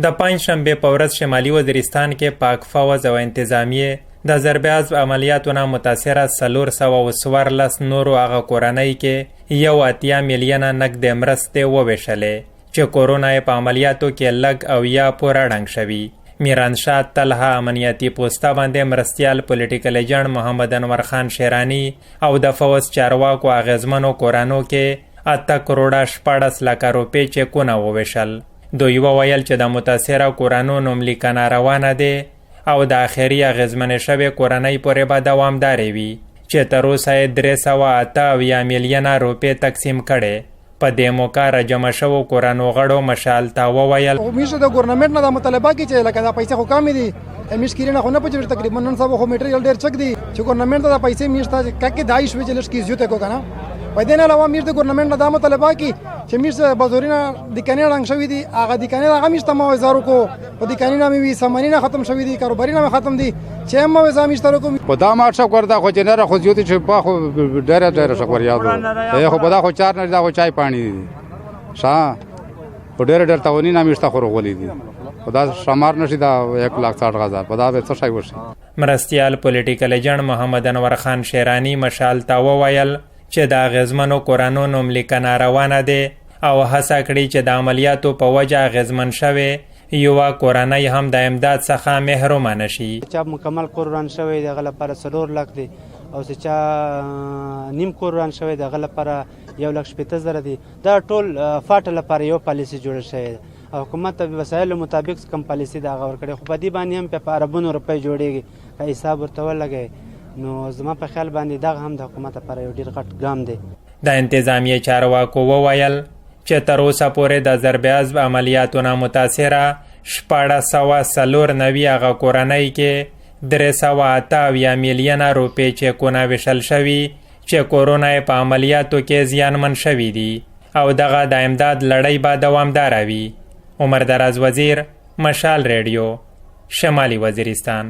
د پنجشنبې په ورځ شمالي وزیرستان کې پاک فوځ او انتظامیې د ضرب عضب عملیاتو نه متاثره 414 نورو هغه کورنۍ کې 81 میلیونه نقدې مرستې وویشلې چې کورونه یې په عملیاتو کې لږ او یا پوره ړنګ شوي. میرانشاه طلحه امنیتي پوسته باندې مرستیال پولیټیکل ایجنټ محمد انور خان شیرانی او د فوځ چارواکو اغېزمنو کورنو کې 8 کروړه 16 لکه روپۍ چکونه وویشل. دوی وویل چې د متاثره کورنو نوملیکنه روانه دی او د اخري اغېزمنې شوې کورنۍ پورې به دوامدارې وي چې تر اوسه یې 378 میلیونه روپۍ تقسیم کړې. په دې موقع راجمع شوو کورنو غړو مشال ته وویل: میشه د ګورنمنت نه دا مطالبه کی چې لکه دا پیسې خو کم دي، میش کیرینه خو نه پچې. تقریبا نن سبا خو میټریل ډیر چک دي چې ګورنمنت دا پیسې میشته ککه دای شوې چې لږ کی زیوته کو کنه. په دې نه علاوه میش د ګورنمنت نه دا مطالبه کی چې میش بازارونه دکانې ړنګ شوې دي، هغه دکانې هغه میشته معاوضه کو په دکانې نه وی، ساماني نه ختم شوې دي، کاروباري نه ختم دي چې هم معاوضه میشته کو. په دا ما شکر دا خو چې نه خو زیوته چې په خو ډېر ډېر شکر یادو. خو په دا خو چار نه، دا خو چای پانی دي شا په ډېر ډېر تاونی نه میشته خو غولې دي. خدا شمار نشي دا 1,60,000 په دا به څه شي وشي؟ مرستیال پولیټیکل ایجنټ محمد انور خان شیرانی مشال ته وویل چې د اغېزمنو کورنو نوملیکنه روانه دی او هڅه کړي چې د عملیاتو په وجه اغېزمن شوې یوه کورنۍ هم د امداد څخه محرومه نشي. چا مکمل کور وران شوی د هغه لپاره 4 لک دی او چې چا نیم کور وران شوی د هغه لپاره 1,60,000 دی. دا ټول فاټه لپاره یو پالیسي جوړه شوې ده او حکومت د وسایلو مطابق کوم پالیسي دا غور کړي، خو په دې باندې هم په اربونو روپۍ جوړیږي که حساب ورته ولګوي. نو زما په خیال باندې دغه هم د حکومت لپاره یو ډیر غټ ګام دی. د انتظامیې چارواکو وویل چې تر اوسه پورې د ضرب عضب عملیاتو نه متاثره 1694 هغه کورنۍ کې 378 میلیونه روپۍ چکونه ویشل شوي چې کورونه یې په عملیاتو کې زیانمن شوي دي او دغه د امداد لړۍ به دوامداره وي. عمر دراز وزیر، مشال ریډیو، شمالي وزیرستان.